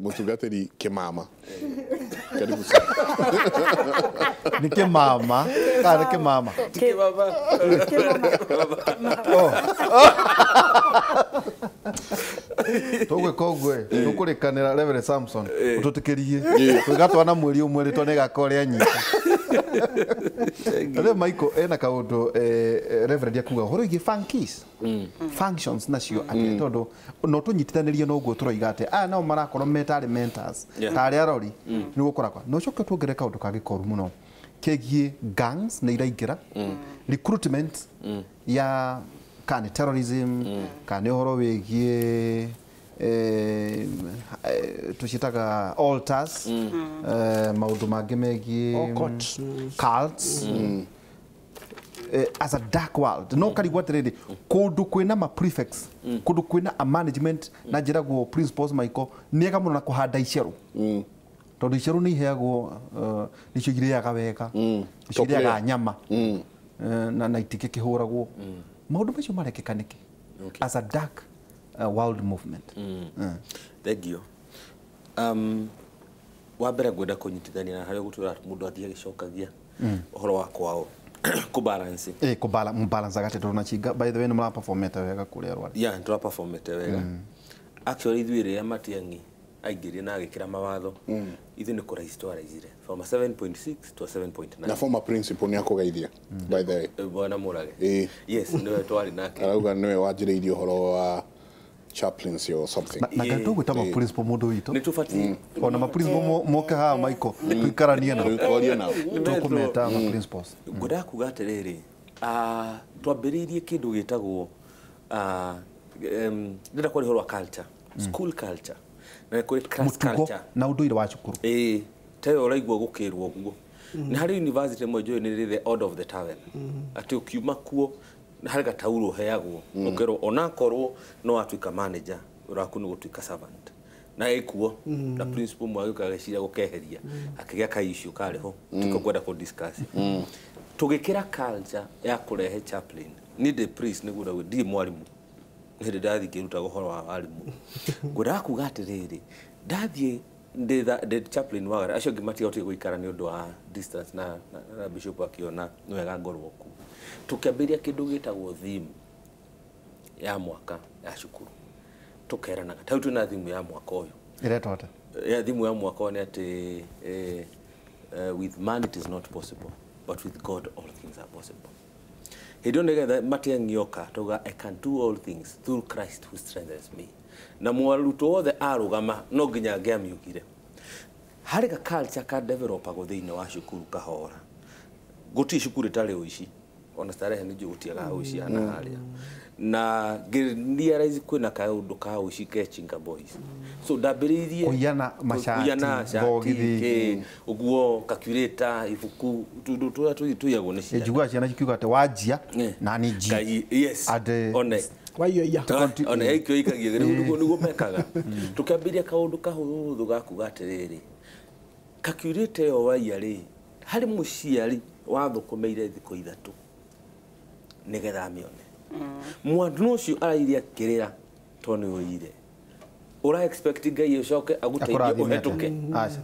Mũtungatĩri Kĩmama. Karibu sana. Nĩ Kĩmama kana nĩ Kĩmama? Kĩmama. Oh. Tũgwĩka ũguo ĩ, tũkũrĩkanĩra Reverend Samson ũtũtĩkĩrie twĩga twana mweri ũmwe rĩtwa nĩ gaka ũrĩa nyita. Rĩu Michael ena kaũndũ Reverend akuga ũhoro wĩgiĩ functions functions nacio atĩ tondũ no tũnyitithanĩrie no ũguo tũroiga atĩ aya nao marakorwo me tarĩ mentors, tarĩ arori nĩ gũkoragwo no ũcoke tuongerere kaũndũ kangĩ koru mũno kegiĩ gangs nĩ iraingĩra recruitment ya kana nĩ terrorism kana nĩ ũhoro wĩgiĩ tũciĩtaga altars, maũndũ mangĩ megiĩ Occult. Cults as a dark world no karigwo atĩrĩrĩ kũndũ kwĩna ma prefects, kũndũ kwĩna a management na njĩragwo principals Michael nĩ ega mũno na kũhanda icerũ tondũ icerũ nĩ iheagwo nĩcio irĩaga wega, nĩcio Top irĩaga layer. nyama na itingĩkĩhũragwo. Maũndũ macio marekĩka nĩkĩ as a dark world movement? Thank you. Wa mbere ngwenda kũnyitithania na harĩa gũtũra mũndũ athiĩ agĩcokagia ũhoro wa kwao kũbalance. Kũbala mbalancaga atĩ tondũ na chinga by the way nĩ mũraperformete wega kũrĩa Rwanda. Yeah, nĩ tũraperformete wega. Actually ithuĩ rĩrĩa Matiang'i aingĩrire na agĩkĩra mawatho, ithuĩ nĩ kũraisi twaraicire from a 7.6 to a 7.9. Na former principal nĩ akũgeithia, by the way. Bwana Mũrage. Ĩĩ. Yes, nĩwe twarĩ nake. Arauga nĩwe wanjĩrĩirie ũhoro wa chaplaincy or something. Na ngai tũgwĩta ma principal mũndũ witũ Nĩ tũbatiĩ ona ma principal moke haha Michael tũikaranie nao. Twarie nao. Tũkũmeta ma principals. Ngwendaga kuga atĩrĩrĩ, twambĩrĩirie kĩndũ gĩtagwo ndĩrenda kwaria ũhoro wa culture, school culture, na nĩ kũrĩ class Mũtugo culture. Na ũndũire wa cukuru. Ĩĩ, ta ĩyo ũraigua gũkĩrwo ũguo nĩ harĩ university ĩmwe njũĩ nĩ rĩ the Order of the Towel, atĩ ũkiuma kuo harĩ gatauro ũheagwo ũkerwo onakorwo no watuĩka manager ũraku nĩ gũtuĩka servant na ĩkuo na principal mwe agĩũka agĩciria gũkeheria akĩgĩa ka issue karĩ ho tiko kwenda kũ discuss. Tũgĩkĩra culture ya kũrehe chaplain. Niĩ ndĩ priest nĩguo ndauga ndirĩ mwarimũ, nĩ hĩndĩ ndathiĩ ngĩrutaga ũhoro wa warimũ. Ngwendaga kuga atĩrĩrĩ, ndathiĩ ndĩ chaplain wa acio angĩ matigahotire gũikara nĩ ũndũ wa distance na bishop akĩona nĩ wega ngorwo kuo. Tũkĩambĩrĩria kĩndũ gĩtagwo theme ya mwaka ya cukuru, tũkeranaga ta rĩu twĩna theme ya mwaka ũyũ. Ĩretwo atĩa? Ya theme ya mwaka ũyũ nĩ atĩ with man it is not possible, but with God all things are possible. Hĩndĩ ĩyo nĩgetha Matiang'i oka tauga, "I can do all things through Christ who strengthens me," na mwarutwo wothe arũgama no nginya angĩamiugire. Harĩ ga culture ka developagwo thĩinĩ wa cukuru kahora. Gũtirĩ cukuru ĩtarĩ ũici, ona Starehe nĩ njũĩ gũtiagaga ũici hana harĩa, na ngĩ kwĩna kaũndũ ka ũici ke Chinga Boys, so ndambĩrĩirie Kũiyana macati, kũiyana cati, thogithi. kĩ, ũguo calculator, ibuku, tũndũ tũrĩa tũiyagwo nĩ ciana. Njiguaga ciana cikiuga atĩ wanjia na nĩ njie. Ngai, yes. One Waioia. Ona yaikio ikagia rĩu nĩguo mekaga. Tũkĩambĩrĩria kaũndũ kahũthũ ga kuga atĩrĩrĩ, calculator ĩyo waiya rĩ, harĩ mũciari wathũkũmĩire thikũ 3 nĩgetha amĩone. Mwana ũcio araire akĩrĩra tondũ nĩ ũire ũra expect Ngai ũcoke agũteithie Akũrathime ũhetũke? atĩa? Aca.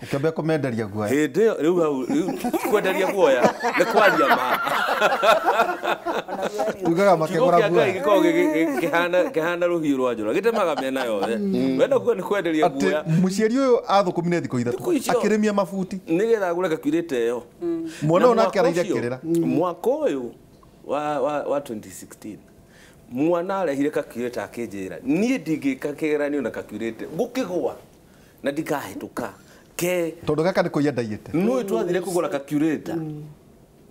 Ũkĩambia kũmenderia guoya. Hĩndĩ ĩyo rĩu hau rĩu kwenderia guoya nĩ kwaria ma. Ugaga Kiugo makĩgũra kĩa Ngai guoya. gĩkoragwo kĩhana rũhiũ rwa njora gĩtemaga mĩena yothe. Wenda kuga nĩ kwenderia Atĩ guoya. mũciari ũyũ athũkũmire thikũ Thikũ 3 icio. akĩrĩmia mabuti. Nĩgetha agũre calculator ĩyo. Mwana Na ũyũ nake mwaka araire ũcio- akĩrĩra. Mwaka ũyũ wa 2016 mwana arehire calculator akĩnjĩra niĩ ndingĩka kĩgeranio na calculator ngũkĩgũa na ndikahĩtũka ke. Tondũ gaka nĩ kũiya ndaiyĩte. Nũĩ twathire kũgũra calculator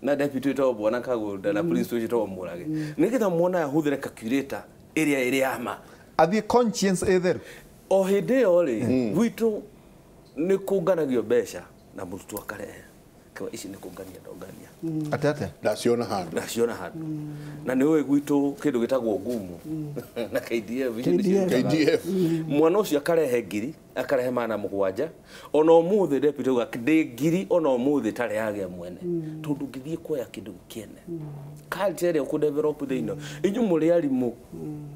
na deputy wĩtagwo Bwana Kagũnda na prince wĩtagwo Mũrage nĩgetha mwana ahũthĩre calculator ĩrĩa ĩrĩ ya ma. Athiĩ conscience ĩtheru. O hĩndĩ ĩyo rĩ gwitũ nĩ kũnganagio mbeca na mũrutwo akarehe Kĩwa ici nĩ kũngania ndongania. Atĩ atĩa? Ndaciona handũ. Ndaciona handũ na nĩ ũĩ gwitũ kĩndũ gĩtagwo ngumu na KDF icio nĩcio KDF. irutaga. KDF. Mwana ũcio akarehe ngiri, akarehe 700. Ona ũmũthĩ deputy auga ndĩ ngiri ona ũmũthĩ tarĩ yagĩa mwene tondũ ngĩthiĩ kuoya kĩndũ kĩene culture ĩrĩa ũkũdevelop thĩinĩ inyuĩ mũrĩ arimũ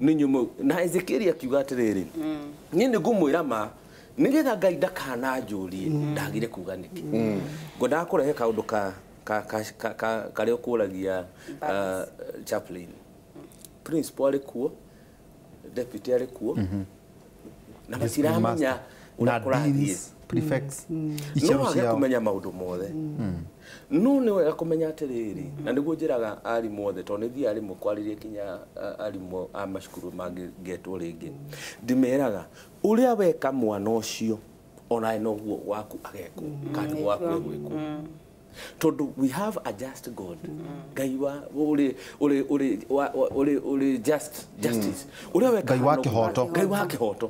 nĩ inyuĩ na Ezekiel akiuga atĩrĩrĩ, niĩ nĩ ngũmwĩra ma. Nigetha Ngai ndakananjũrie ndagire kuga nĩkĩ. Ngwendaga kũrehe kaũndũ ka karĩa ũkũragia chaplain. Principal arĩ kuo, deputy arĩ kuo, na matiramenya ũrĩa kũrathiĩ. Prefects. No wage kũmenya maũndũ mothe. No nĩ wega kũmenya atĩrĩrĩ, na nĩguo njĩraga arimũ othe, tondũ nĩ thiaga rĩmwe kwarĩria kinya arimũ a macukuru mangĩgetwo rĩngĩ. Ndĩmeraga ũrĩa weka mwana ũcio onawe noguo waku agekwo, kana nĩguo waku egwĩkwo. Tondũ we have a just God. Ngai wa uri just justice. Ũrĩa weka Ngai wa kĩhooto. Ngai wa kĩhooto.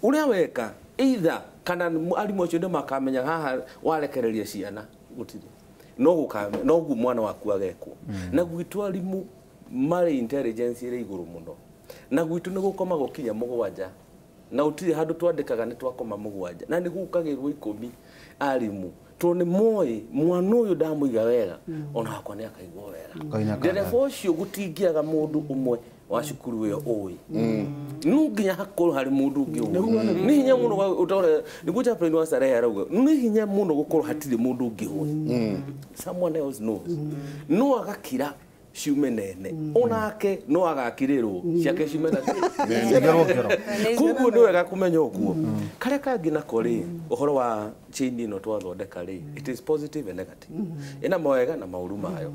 Ũrĩa weka either kana arimũ acio nĩ makamenya haha warekereria ciana gũtirĩ. No gũkamenya noguo mwana waku agekwo. Na gwitũ arimũ marĩ intelligence ĩrĩ igũrũ mũno. Na gwitũ nĩ gũkomagwo kinya 7. Na gũtirĩ handũ twandĩkaga nĩ twakoma 7. Na nĩ gũkagĩrwo 10 arimũ. Tondũ nĩ moĩ mwana ũyũ ndamũiga wega ona wakwa nĩ akaigwo wega. Ndereba ũcio gũtingĩaga mũndũ ũmwe wa cukuru ĩyo ũĩ. No nginya hakorwo harĩ mũndũ ũngĩ ũĩ. Nĩ hinya mũno ũtore nĩguo chaplain wa Starehe arauga nĩ hinya mũno gũkorwo hatirĩ mũndũ ũngĩ ũĩ. Someone else knows. No agakira ciume nene onake no agakirĩrwo ciake ciume nene. Koguo nĩ wega kũmenya ũguo. Karĩa kangĩ nako rĩ, ũhoro wa chain ĩno twathondeka rĩ, it is positive and negative. Ĩna mawega na maũru mayo.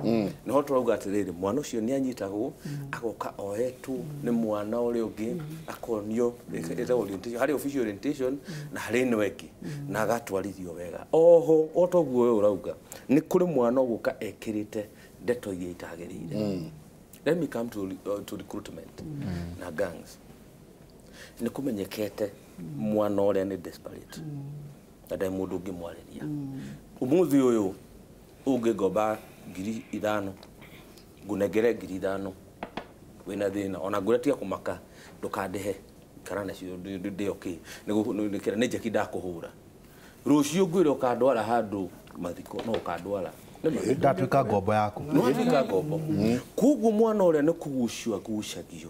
Nĩho tũrauga atĩrĩrĩ, mwana ũcio nĩ anyitagwo agoka oetwo nĩ mwana ũrĩa ũngĩ akonio ĩtagwo orientation, harĩ official orientation na harĩ ĩno ĩngĩ na agatwarithio wega. Oho o toguo ũyũ ũrauga nĩ kũrĩ mwana ũgũka ekĩrĩte ndeto iria itagĩrĩire. Let me come to recruitment na gangs. Nĩ kũmenyekete mwana ũrĩa nĩ desperate. Na ndarĩ mũndũ ũngĩmwarĩria. Ũmũthĩ ũyũ ũngĩngomba 5,000 ngũnengere 5,000 wĩna thĩna ona ngũre tiga kũmaka ndũkandĩhe ikara nacio ndĩ okay nĩ njeki ndakũhũra. Rũciũ ngwĩre ũkandwara handũ mathiko no ũkandwara. Ndatuĩka ngombo yaku. Nĩwatuĩka ngombo. Koguo mwana ũrĩa nĩ kũgucio agucagio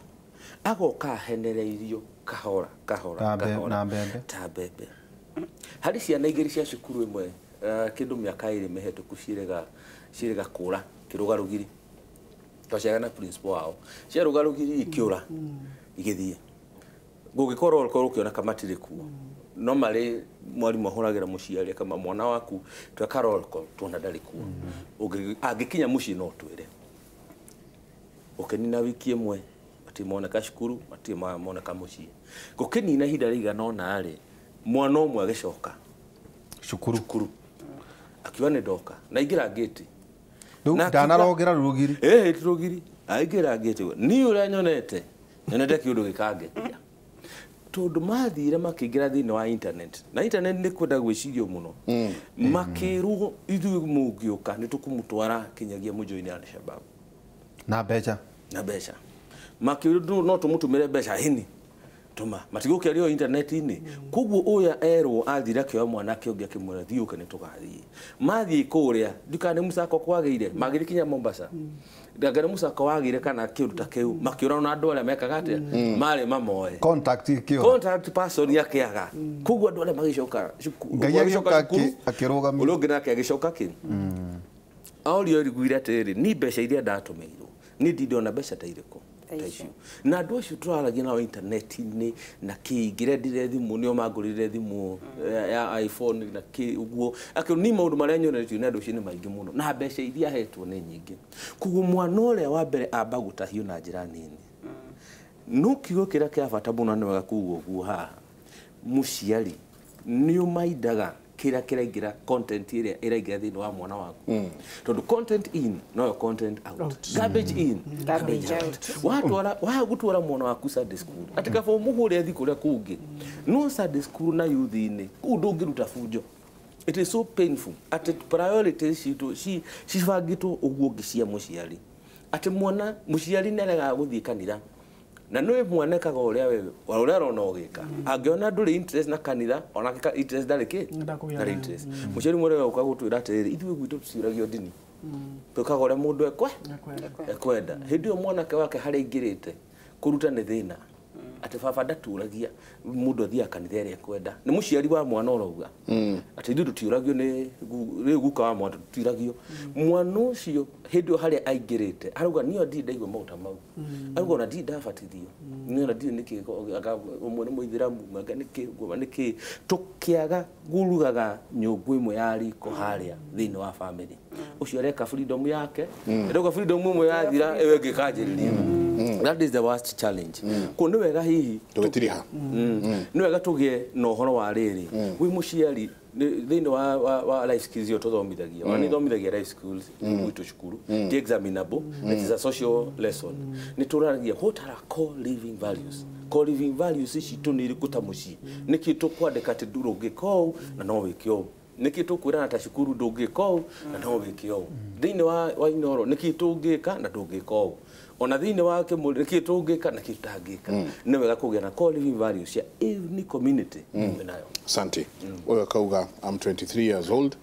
agoka ahenereirio kahora kahora kahora ta mbembe. Harĩ ciana igĩrĩ cia cukuru ĩmwe kĩndũ mĩaka 2 mĩhetũku ciĩrĩga kũra kĩrũga rũgiri. Twaciaga na principal wao. Ciarũga rũgiri ikĩũra igĩthiĩ. Gũgĩkorwo ũkorwo ũkĩona matirĩ kuo. No marĩ mwarimũ ahũragĩra mũciari kama mwana waku tweka roll call tuona ndarĩ kuo. Angĩkinya mũciĩ no twĩre. Ũkĩnina wiki ĩmwe matirĩ moneka cukuru, matirĩ moneka mũciĩ. Gũkĩnina ihinda rĩigana ũna rĩ, mwana ũmwe agĩcoka cukuru. Akiuga nĩ ndoka na aingĩra ngĩti. Rĩu ndanarogera rũgiri. Ĩĩ ti rũgiri. Aingĩra ngĩti. Niĩ ũrĩa nyonete kĩũndũ gĩkangetia. Tondũ mathire makĩingĩra thĩinĩ wa internet na internet nĩ kwenda gwĩcirio mũno. Makĩrwo ithuĩ mũngĩũka nĩ tũkũmũtwara kinyagia mũjoini Al-Shabaab na mbeca. Na mbeca. Makĩrwo no tũmũtũmĩre mbeca hini tũma matigũkĩario internet-inĩ. Koguo ũyũ erwo athire akĩoya mwanake ũngĩ akĩmwĩra thiĩ ũke nĩ tũgathiĩ. Mathiĩ kũrĩa ndikane mũcako kwagĩire magĩthiĩ kinya Mombasa. Ndangare mũcako wagĩire kana kĩũndũ ta kĩu makĩũrana na andũ arĩa mekaga atĩa marĩ mamoe. Contact ikĩũra. Contact person akĩaga. Koguo andũ arĩa magĩcoka cukuru. Ngai agĩcoka akĩrũgamia. Ũrĩa ũngĩ nake agĩcoka kĩ. Orio riguire atĩrĩrĩ, ni mbeca iria ndatũmĩirwo ni ndindona mbeca ta irĩkũ. Na andũ acio tũraragia nao internet-inĩ na kĩ ingĩrendire thimũ nĩo mangũrĩire thimũ ya iPhone na kĩ ũguo. Akĩo ni maũndũ marĩa nyonetio nĩ andũ acio nĩ maingĩ mũno na mbeca iria ahetwo nĩ nyingĩ. Koguo mwana ũrĩa wa mbere amba gũtahio na njĩra nini. No kiugo kĩrĩa kĩa bata mũno nĩ wega kuuga ũguo haha, mũciari nĩ ũmaindaga kĩrĩa kĩraingĩra content ĩrĩa ĩraingĩra thĩinĩ wa mwana waku. Tondũ content in no content out. Garbage in, garbage out. Watwara wagũtwara mwana waku Sunday school. Atĩ kaba ũmũhũre athiĩ kũrĩa kũngĩ. No Sunday school na youth-inĩ kũu ndũngĩruta bunjo. It is so painful. Atĩ priorities citũ cibangĩtwo ũguo ũngĩ cia mũciari. Atĩ mwana mũciari nĩ aregaga gũthiĩ kanitha. Na nĩ mwana ekaga ũrĩa wewe ũrĩa arona ũgĩka. Angĩona ndũrĩ interest na kanitha onake interest ndarĩ kĩ? Ndarĩ interest. Mũciari mwerega ũka gũtwĩra atĩrĩrĩ ithuĩ gwitũ tũciũragio ndini. Twĩkaga ũrĩa mũndũ ekwenda. Hĩndĩ ĩyo mwanake wake harĩa aingĩrĩte kũruta nĩ thĩna. Atĩ baba ndatũragia mũndũ athiaga kanitha ĩrĩa ekwenda. Nĩ mũciari wa mwana ũrauga. Atĩ ithuĩ tũtiũragio nĩ rĩu guka wa mwana tũtiũragio. Mwana ũcio hĩndĩ ĩyo harĩa aingĩrĩte arauga niĩ ndirĩ ndaigua maũndũ ta mau. Arauga ona ndirĩ ndabatithio. Niĩ ona ndirĩ nĩkĩ ũmwe nĩ mũithĩramu, ũmwe nĩkĩ, ũmwe nĩkĩ. Tũkĩaga kũrugaga nyũngũ ĩmwe ya riko harĩa thĩinĩ wa family. Ũcio areka freedom yake. Ndauga freedom ĩmwe yathira ĩyo ĩngĩ ĩkanjĩrĩria. That is the worst challenge. Kũu nĩ wega hihi Tũgĩtiriha. Nĩ wega tũgĩe na ũhoro wa rĩrĩ. Wĩ mũciari thĩinĩ wa life skills iyo tũthomithagia. Ona nĩ thomithagia life skills gwitũ cukuru. Ti examinable, it is a social lesson. Nĩ tũraragia what are our core living values. Core living values citũ nĩ irĩkũ ta mũciĩ. Nĩkĩ tũkwandĩka atĩ ndũngĩka ũũ na no wĩke ũũ. Nĩkĩ tũkwĩrana ta cukuru ndũngĩka ũũ na no wĩke ũũ. Thĩinĩ wa Inooro nĩkĩ tũngĩka na ndũngĩka ũũ. Ona thĩinĩ wa Kĩmũrĩ nĩkĩ tũngĩka na kĩ tũtangĩka. Nĩ wega kũgĩa na core living values cia every community wĩ nayo. Asante. Ũyũ akauga I'm 23 years old.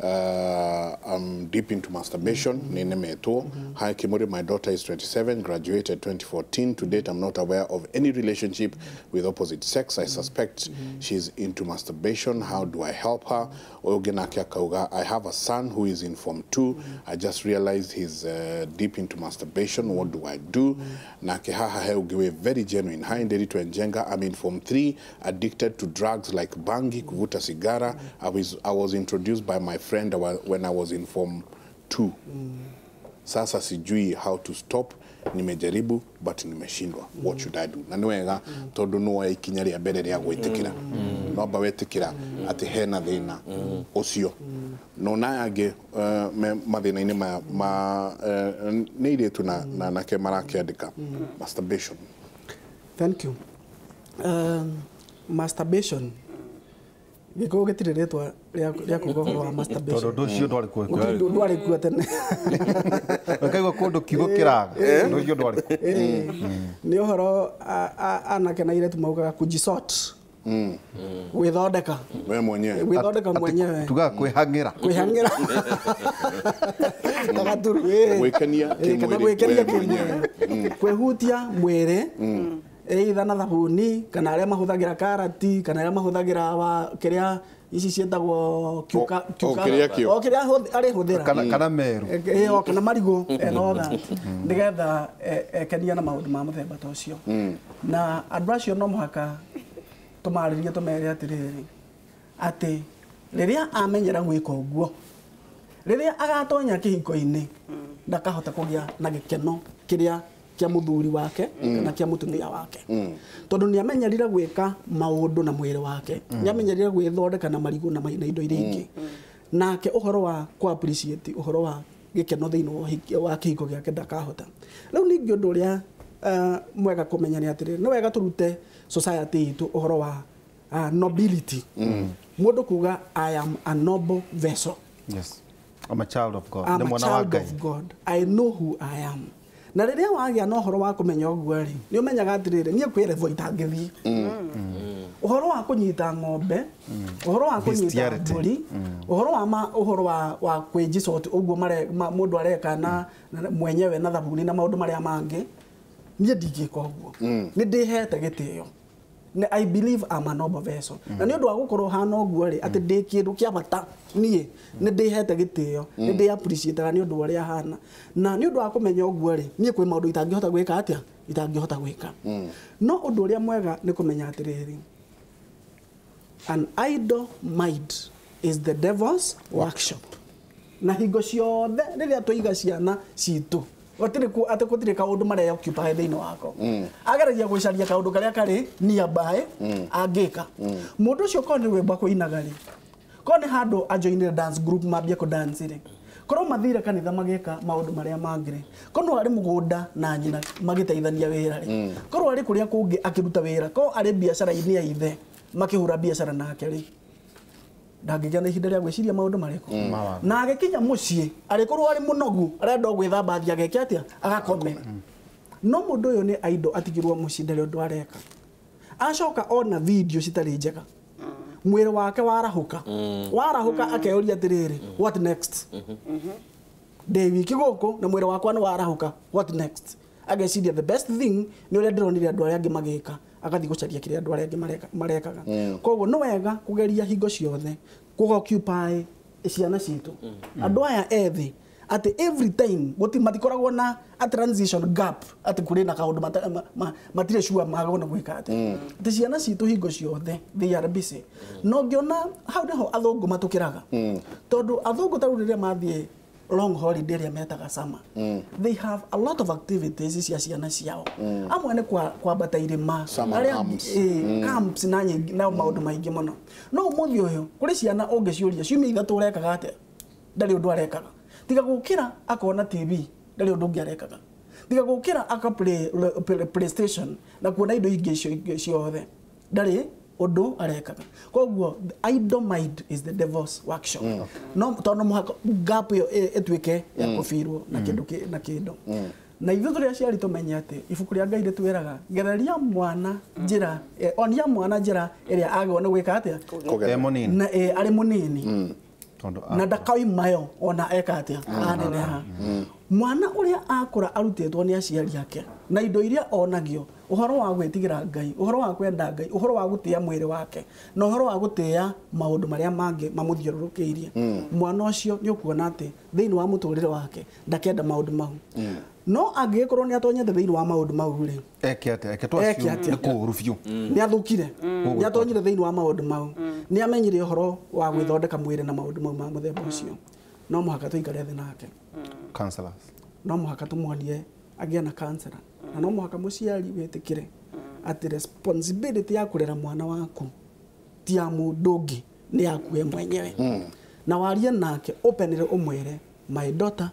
I'm deep into masturbation. Nĩnemetwo. Hi Kimuri, my daughter is 27, graduated 2014. To date, I'm not aware of any relationship with opposite sex. I suspect she's into masturbation. How do I help her? Ũyũ ũngĩ nake akauga, I have a son who is in Form 2. I just realized he's deep into masturbation. What do I do? Nake haha he ũngĩ wĩ very genuine. Hi Nderitu Njenga, I'm in Form 3, addicted to drugs like bangi, kuvuta sigara. I was introduced by my friend when I was in Form 2. Sasa sijui how to stop. Nimejaribu but nimeshindwa. What should I do? Na nĩ wega tondũ no woe ikinya rĩa mbere rĩa gwĩtĩkĩra. No amba wetĩkĩra atĩ hena thĩna ũcio. No na angĩ me mathĩna-inĩ maya ma nĩ airĩtu na anake marakĩandĩka masturbation. Thank you. Masturbation gĩkũyũ gĩtirĩ rĩtwa rĩa kuga ũhoro wa masturbation. Tondũ ũndũ ũcio ndwarĩ kuo. Gũtirĩ ndwarĩ kuo tene. Ũkaigua kũndũ kiugo kĩraga. Ũndũ ũcio ndwarĩ kuo. Nĩ ũhoro anake na airĩtu maugaga kujisort. Gwĩthondeka. We mwenyewe. Gwĩthondeka mwenyewe. Tugaga kwĩhang'ĩra. Kwĩhang'ĩra. Tagaturu. Gwĩkenia kĩmwĩrĩ we mwenyewe. Kwĩhutia mwĩrĩ. Either na thabuni kana arĩa mahũthagĩra karati kana arĩa mahũthagĩra wa kĩrĩa ici ciĩtagwo o kĩrĩa arĩhũthĩra kana meru o kana marigũ and all that nĩgetha ekenia na maũndũ ma mũthemba ta ũcio. Na andũ acio no mũhaka tũmarĩrie tũmere atĩrĩrĩ atĩ rĩrĩa amenyera gwĩka ũguo rĩrĩa agatonya kĩhiko-inĩ ndakahota kũgĩa na gĩkeno kĩrĩa kĩa mũthuri wake kana kĩa mũtumia wake. Tondũ nĩ amenyerire gwĩka maũndũ na mwĩrĩ wake, nĩ amenyerire gwĩthondeka na marigũ na indo iria ingĩ. Nake ũhoro wa kũ appreciate ũhoro wa gĩkeno thĩinĩ wa kĩhiko gĩake ndakahota. Rĩu ningĩ ũndũ ũrĩa mwega kũmenya nĩ atĩrĩrĩ, nĩ wega tũrute society itũ ũhoro wa nobility. Mũndũ kuga I am a noble vessel. Yes. I'm a child of God. I'm a child of God. I know who I am. Na rĩrĩa wagĩa na ũhoro wa kũmenya ũguo rĩ, nĩ ũmenyaga atĩrĩrĩ, niĩ kwĩ level itangĩthiĩ. Ũhoro wa kũnyita ng'ombe, ũhoro wa kũnyita mbũri, ũhoro wa ũhoro wa kwĩjicoti ũguo mũndũ areka na mwenyewe na thabuni na maũndũ marĩa mangĩ, niĩ ndingĩka ũguo. Nĩ ndĩhete gĩtĩo. I believe I'm a noble vessel. Na nĩ ũndũ wa gũkorwo hana ũguo rĩ, atĩ ndĩ kĩndũ kĩa bata niĩ, nĩ ndĩhete gĩtĩo, nĩ ndĩ appreciate-aga nĩ ũndũ wa ũrĩa hana. Na nĩ ũndũ wa kũmenya ũguo rĩ, niĩ kwĩ maũndũ itangĩhota gwĩka atĩa, itangĩhota gwĩka. No ũndũ ũrĩa mwega nĩ kũmenya atĩrĩrĩ, an idle mind is the devil's workshop. Na hingo ciothe rĩrĩa tũiga ciana citũ, gũtirĩ atĩ gũtirĩ kaũndũ marĩa occupy thĩinĩ wako. Ageragia gwĩcaria kaũndũ karĩa karĩ nearby angĩka. Mũndũ ũcio korwo nĩ rwĩmbo akũinaga rĩ, korwo nĩ handũ ajoinire dance group mambie kũ dance rĩ, korwo mathire kanitha magĩka maũndũ marĩa mangĩ rĩ, korwo arĩ mũgũnda na nyina magĩteithania wĩra rĩ, korwo arĩ kũrĩa kũngĩ akĩruta wĩra, korwo arĩ biacara-inĩ ya ithe makĩhũra biacara nake rĩ, ndangĩgĩa na ihinda rĩa gwĩciria maũndũ marĩkũ. Na agĩkinya mũciĩ arĩkorwo arĩ mũnogu arenda gwĩthamba athiĩ ageke atĩa, agakome. No mũndũ ũyũ nĩ aindo atigirwo mũciĩ ndarĩ ũndũ areka. Acoka ona video citarĩ njega, mwĩrĩ wake warahũka, warahũka akeyũria atĩrĩrĩ, what next? Ndĩ wiki gũkũ na mwĩrĩ wakwa nĩ warahũka, what next? Ageciria the best thing nĩ ũrĩa ndĩronire andũ arĩa angĩ magĩka, agathiĩ gũcaria kĩrĩa andũ arĩa angĩ marekaga. Koguo nĩ wega kũgeria hingo ciothe kũoccupy ciana citũ andũ aya ethĩ atĩ every time matikoragwo na a transition gap atĩ kũrĩ na kaũndũ matirĩ sure magwo na gwĩka atĩ atĩ ciana citũ hingo ciothe they are busy. No ngĩona hau nĩho athũngũ matũkĩraga tondũ athũngũ ta rĩu rĩrĩa mathiĩ long holiday ĩrĩa metaga summer, they have a lot of activities cia ciana ciao. Amwe nĩ kwambata irĩma, arĩa camps na nyingĩ na maũndũ maingĩ mũno. No ũmũthĩ ũyũ kũrĩ ciana ũngĩciũria ciumia ithatũ ũrekaga atĩa, ndarĩ ũndũ arekaga. Tiga gũkĩra akona TV, ndarĩ ũndũ ũngĩ arekaga. Tiga gũkĩra aka play PlayStation na kuona indo ingĩ ciothe, ndarĩ ũndũ arekaga. Koguo idle mind is the devil's workshop. No tondũ mũhaka gap ĩyo ĩtuĩke ya kũbirwo na kĩndũ na kĩndũ. Na ithuĩ tũrĩ aciari tũmenye atĩ ibuku rĩa Ngai rĩtwĩraga gereria mwana njĩra, onia mwana njĩra ĩrĩa agĩrĩirwo nĩ gwĩka atĩa na arĩ mũnini na ndakauma ona eka atia aneneha. Mwana uria akura arutĩtwo nĩ aciari ake na indo iria onagio ũhoro wa gwĩtigĩra Ngai, ũhoro wa kwenda Ngai, ũhoro wa gũtĩa mwĩrĩ wake na ũhoro wa gũtĩa maũndũ marĩa mangĩ mamũthiũrũrũkĩirie, mwana ũcio nĩ ũkuona atĩ thĩinĩ wa mũtũrĩre wake ndakenda maũndũ mau. No angĩgĩkorwo nĩ atonyete thĩinĩ wa maũndũ mau rĩ, eke atĩa? Eke twacio nĩ kũũru biũ, nĩ athũkire, nĩ atonyire thĩinĩ wa maũndũ mau, nĩ amenyire ũhoro wa gwĩthondeka mwĩrĩ na maũndũ mau ma mũthemba ũcio. No mũhaka tũikare thĩ nake counselors, no mũhaka tũmuonie agĩe na counselor, na no mũhaka mũciari wĩtĩkĩre atĩ responsibility ya kũrera mwana waku ti ya mũndũ ũngĩ, nĩ yaku we mwenyewe. Na warie nake openly, ũmwĩre my daughter,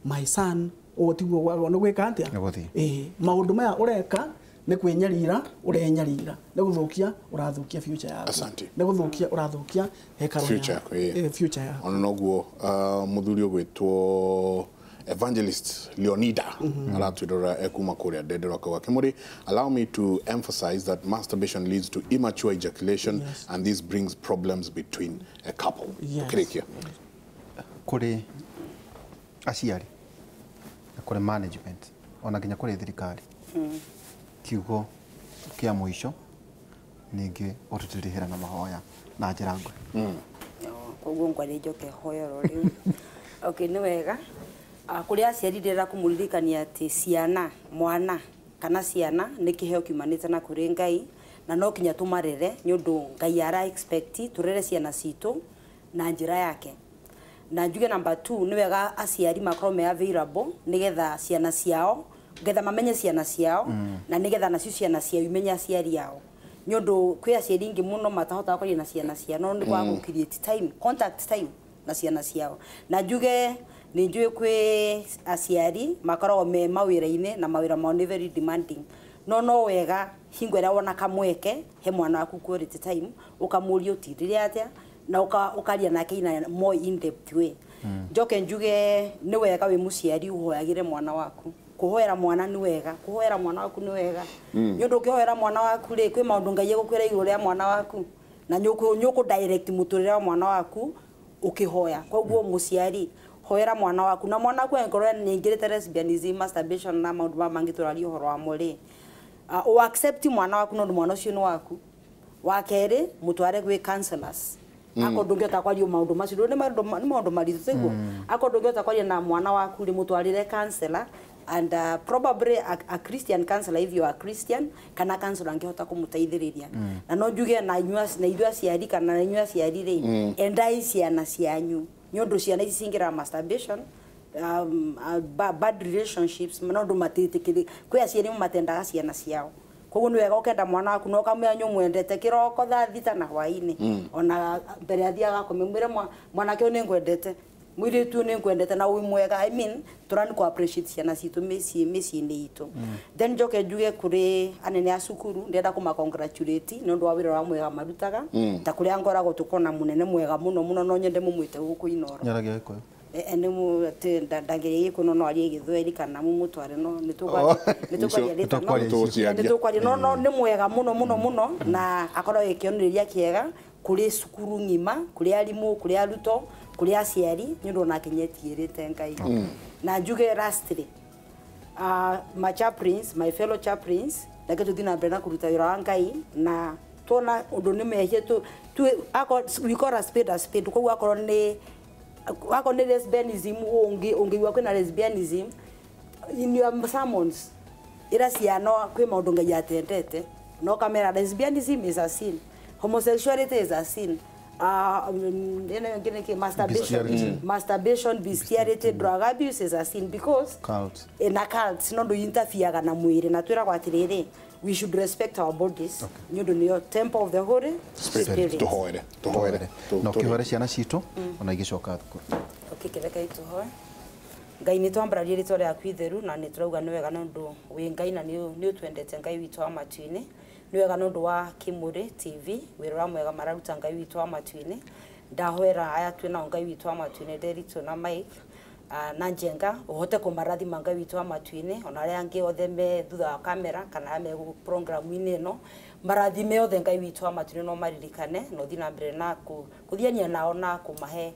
my son, ũguo tiguo wagĩrĩirwo nĩ gwĩka atĩa. Maũndũ maya ũreka nĩ kwĩnyarira ũrenyarira, nĩ gũthũkia ũrathũkia future yaku, nĩ gũthũkia ũrathũkia hekarũ yaku, future yaku. Ona noguo mũthuri ũgwĩtwo Evangelist Leonida aratwĩrora ekuma kũrĩa Ndendero akauga, Kimuri, allow me to emphasize that masturbation leads to immature ejaculation. Yes. And this brings problems between a couple. Yes. Kĩrĩkia kũrĩ aciari na kũrĩ management ona nginya kũrĩ thirikari, kiugo kĩa mũico ningĩ ũtũtirihĩra na mahoya na njĩra nguhĩ. Koguo ngwaria njoke hoya ro rĩu. Okay, nĩ wega kũrĩ aciari ndĩrenda kũmũririkania atĩ ciana, mwana kana ciana nĩ kĩheo kiumanĩte na kũrĩ Ngai, na no kinya tũmarere nĩ ũndũ Ngai ara expect tũrere ciana citũ na njĩra yake. Na njuge number 2 nĩ wega aciari makorwo me available nĩgetha ciana ciao, nĩgetha mamenye ciana ciao, na nĩgetha nacio ciana ciao imenye aciari ao. Nĩ ũndũ kwĩ aciari ingĩ mũno matahotaga kwaria na ciana ciao, no nĩ kwaga gũ create time, contact time na ciana ciao. Na njuge nĩ njũĩ kwĩ aciari makoragwo me mawĩra-inĩ na mawĩra mao nĩ very demanding, no wega hingo ĩrĩa wona kamweke he mwana waku quality time, ũkamũria ũtindire atĩa na ũkaria nake in a more in depth way. Njoke njuge nĩ wega wĩ mũciari ũhoyagĩre mwana waku. Kũhoera mwana nĩ wega, kũhoera mwana waku nĩ wega. Nĩ ũndũ ũkĩhoera mwana waku rĩ, kwĩ maũndũ Ngai egũkwĩra igũrũ rĩa mwana waku, na nĩ ũkũ direct mũtũrĩre wa mwana waku ũkĩhoya. Koguo mũciari hoera mwana waku, na mwana waku angĩkorwo nĩ aingĩrĩte lesbianism, masturbation na maũndũ maya mangĩ tũraria ũhoro wamo rĩ, ũ accept mwana waku nĩ ũndũ mwana ũcio nĩ waku. Wa kerĩ, mũtware gwĩ counselors. Akorwo ndũngĩhota kwaria maũndũ macio, nĩ maũndũ maritũ tiguo. Akorwo ndũngĩhota kwaria na mwana waku rĩ, mũtwarĩre counselor, and probably a Christian counselor if you are Christian, kana counselor angĩhota kũmũteithĩrĩria. Na no njuge na ithuĩ aciari kana na inyuĩ aciari rĩ, endai ciana cianyu nĩ ũndũ ciana ici cingĩraga masturbation, bad relationships, no ũndũ matĩtĩkĩrĩ kwĩ aciari matendaga ciana ciao. Koguo nĩ wega ũkenda mwana waku na ũkamwĩra nĩ ũmwendete kĩroko thaa thita na hwaĩ-inĩ, ona mbere athiaga akome mwĩre mwanake ũyũ nĩ ngwendete, mũirĩtu ũyũ nĩ ngwendete na wĩ mwega. I mean tũrani kũ appreciate ciana citũ mĩciĩ-inĩ itũ. Then njoke njuge kũrĩ anene a cukuru, ndĩrenda kũma congratulate nĩ ũndũ wa wĩra ũrĩa mwega marutaga, ta kũrĩa ngoragwo tũkona mũnene mwega mũno mũno, no nyende mũmwĩte gũkũ Inooro. Nyaragia Gĩkũyũ. Nĩ ndangĩria Gĩkũyũ no arie Gĩthweri kana mũmũtware, no nĩ tũkwaria no nĩ mwega mũno mũno mũno, na akorwo ĩ kĩonereria kĩega kũrĩ cukuru ng'ima, kũrĩ arimũ, kũrĩ arutwo, kũrĩ aciari, nĩ ũndũ onake nĩetigĩrĩte Ngai. Na njuge lastly, my chaplains, my fellow chaplains, Reke tũthiĩ na mbere na kũruta wĩra wa Ngai na tuona ũndũ nĩ mehia tu we call a spade a spade. Koguo akorwo nĩ lesbianism ũngĩigua kwĩna lesbianism in your sermons ira ciana kwĩ maũndũ Ngai atendete no kamera lesbianism is a sin, homosexuality is a sin, masturbation, bestiality, drug abuse is a sin because cult in a cult no ndu interfere na mwiri na twira gwatiriri we should respect our bodies. Ni ndu niyo temple of the Holy Spirit. Tuhoere no kihore ciana citu ona igicoka thukuru. Okay, kireka ituhoe Ngai nĩ twambararia rĩtwa rĩaku itheru na nĩ tũrauga nĩ wega nĩ wĩ Ngai na nĩ ũtwendete Ngai witũ wa matu-inĩ. Nĩ wega nĩ ũndũ wa Kimuri TV wĩra ũrĩa mwega mararuta Ngai witũ wa matu-inĩ. Ndahoera aya twĩ nao Ngai witũ wa matu-inĩ Nderitu na Mike na Njenga ũhote kũmarathima Ngai witũ wa matu-inĩ ona arĩa angĩ othe me thutha wa kamera kana arĩa me programu-inĩ ĩno marathime othe Ngai witũ wa matu-inĩ no maririkane na ũthiĩ na mbere na kũthiania nao na kũmahe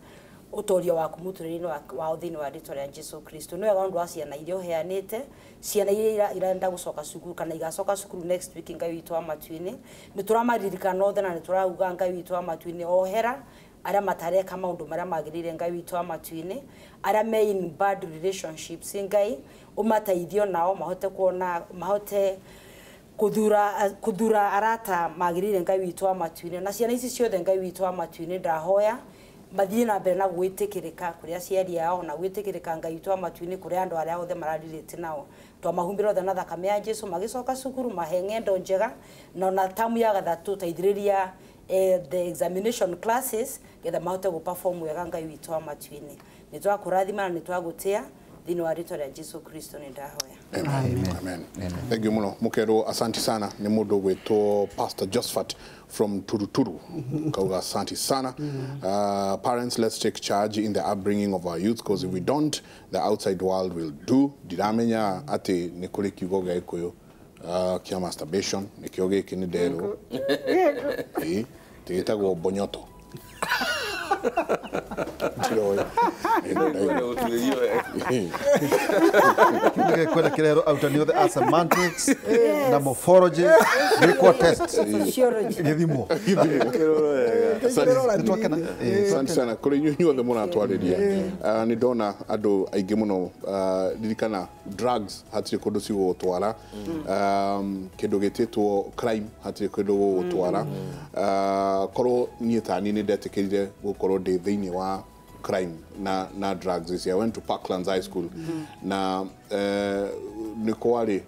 utoria waku muturire wao thiini wa ritwa ria Jesu Kristo. Nĩ wega ũndũ wa ciana iria ũheanĩte ciana iria irenda gũcoka cukuru kana igacoka cukuru next week Ngai witũ wa matu-inĩ nĩ tũramaririkana othe na nĩ tũrauga Ngai witũ wa matu-inĩ ohera arĩa matareka maũndũ marĩa magĩrĩire Ngai witũ wa matu-inĩ arĩa me in bad relationships Ngai ũmateithio nao mahote kuona mahote kuthura arata magĩrĩire Ngai witũ wa matu-inĩ na ciana ici ciothe Ngai witũ wa matu-inĩ ndahoya mathiĩ na mbere na gwĩtĩkĩrĩka kũrĩ aciari ao na gwĩtĩkĩrĩka Ngai witũ wa matu-inĩ kũrĩ andũ arĩa othe mararirĩte nao twamahumbĩra othe na thakame ya Jesu magĩcoka cukuru mahe ng'endo njega na ona tamu ya gathatũ teithĩrĩria the examination classes getha mahote gũ perform wega Ngai witũ wa matu-inĩ. Nĩ twakũrathima na nĩ twagũtĩa thĩinĩ wa rĩtwa rĩa Jesu Kristo nĩ ndahoya. Amen. Amen. Thank you muno mukero, asante sana. Ni mundu gwitwo Pastor Josephat from Turuturu. Kauga asante sana. Parents, let's take charge in the upbringing of our youth because if we don't, the outside world will do. Ndiramenya ati ni kuri kiugo gĩa Gĩkũyũ kia masturbation nikio gĩkĩ nĩ nderwo tigĩtagwo bonyoto. Kwenda kirero autani othe a semantics na morphology gĩkwo test gĩthimo. Asante sana kũrĩ inyuĩ inyuothe mũratwarĩria. Nĩ ndona andũ aingĩ mũno ririkana drugs hatirĩ kũndũ cigũgũtwara, kĩndũ gĩtĩtwo crime hatirĩ kũndũ gũgũtwara. Korwo niĩ ta niĩ nĩ ndetĩkĩrire gũkorwo ndĩ thĩinĩ wa crime na drugs ici. I went to Parklands High School na nĩ kwarĩ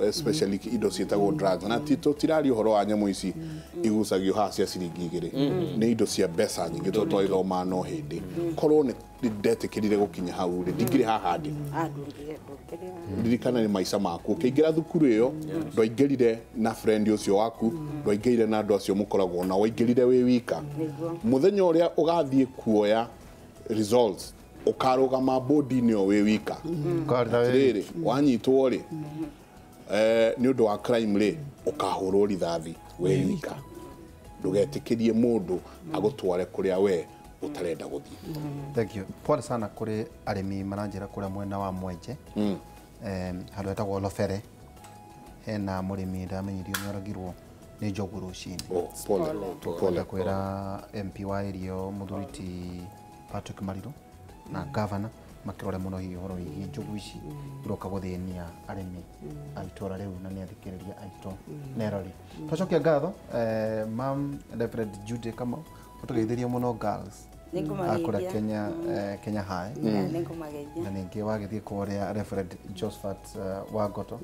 especially indo ciĩtagwo drugs na tũtiraria ũhoro wa nyamũ ici igucagio haha cia ciringi igĩrĩ, nĩ indo cia mbeca nyingĩ tondũ twaithoma no hĩndĩ. Korwo nĩ ndetĩkĩrire gũkinya hau rĩ ndingĩrĩ haha ndĩ. Ririkana nĩ maica maku ũkĩingĩra thukuru ĩyo ndwaingĩrire na friend ũcio waku, ndwaingĩrire na andũ acio mũkoragwo nao, waingĩrire wĩ wika. Mũthenya ũrĩa ũgathiĩ kuoya results ukarugama bodi-inĩ o wĩ wika rĩrĩ wanyitwo rĩ nĩ ũndũ wa crime rĩ ũkahũrwo rithathi wĩ wika. Ndũgetĩkĩrie mũndũ agũtware kũrĩa we ũtarenda gũthiĩ. Thank you. Pole sana kũrĩ arĩmi maranjĩra kũrĩa mwena wa Mwenje handũ hetagwo Lobere hena mũrĩmi ndamenyirio nĩoragirwo nĩ njogu rũcinĩ. Pole kwĩra MP wa area mũthuri ti Patrick Mariru na governor makirore muno hihi ũhoro wĩgiĩ njogu ici iroka gũthĩnia arĩmi a itũra rĩu na nĩ athikĩrĩria aitũ nerori. Twacokia ngatho Mam Reverend Judy Kamau ũtũgeithĩrie mũno girls akũrĩa Kenya Kenya High na ningĩ wagĩthiĩ kũrĩa Reverend Josephat Wangoto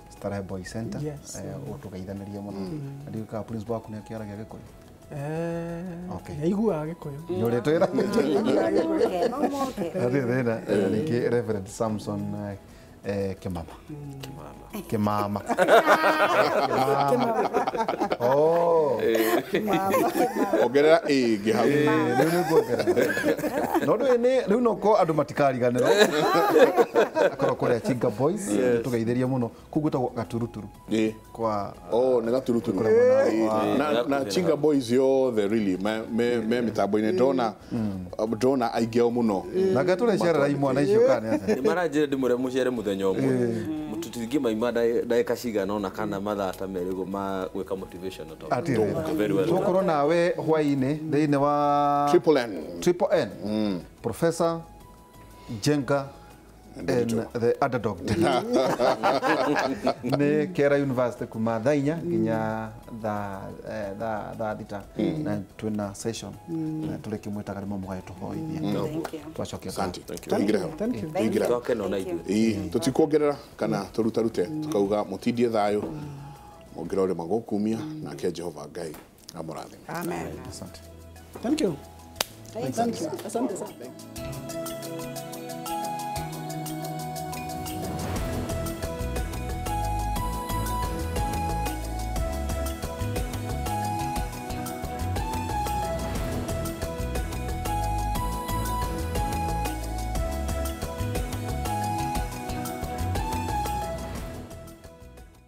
Starehe Boy Center ũtũgeithanĩrie mũno. Na ndiũĩ kana principal waku nĩ akĩaragia Gĩkũyũ. Okay. Yaiguaga Gĩkũyũ. Nĩ ũrĩtwĩra. Thĩna ningĩ Reverend Samson Kimama. Kimama. Oh. Ongerera ĩngĩ hau. Rĩu nĩ nguongerera. No rĩu no ko andũ matikariganĩrwo. Akorwo kũrĩa Chinga Boys tũgeithĩrie mũno. Kũu gwĩtagwo Gaturuturu. Kwa oh nĩ Gaturuturu. Na Chinga Boys yothe really me mĩtambo-inĩ ndona aingĩ ao mũno. Na ngatũre cerera imwana icio kana nĩ atĩa? Nĩ maranjĩra ndĩmũre mũcere mũthenya Mũthenya ũmwe tũtingĩmaima ndagĩka cigana ona kana mathaa ta merĩ ũguo ma gwĩka motivational talk. Atĩrĩrĩ. Very well. Tũgũkorwo nawe hwaĩ-inĩ thĩinĩ wa Triple N. Triple N. Professor Jenga and the Underdog. Nĩ Kera University kuma thaa inya nginya thaa thita na twĩna session na tũrĩkĩmwĩtaga rĩmwe mũgagĩtũhoithia. Thank you. Twacokia. Asante. Thank you. Tũingĩre hau. Thank you. Tũingĩre hau. Twakena ona Thank you. ithuĩ. Ĩĩ, tũtikuongerera kana tũrutarute, tukauga mũtindie thayũ, mũngĩra ũrĩma gũkumia, nake Jehova Ngai amũrathime. Amen. Asante. Thank you. Thank you. Asante sana.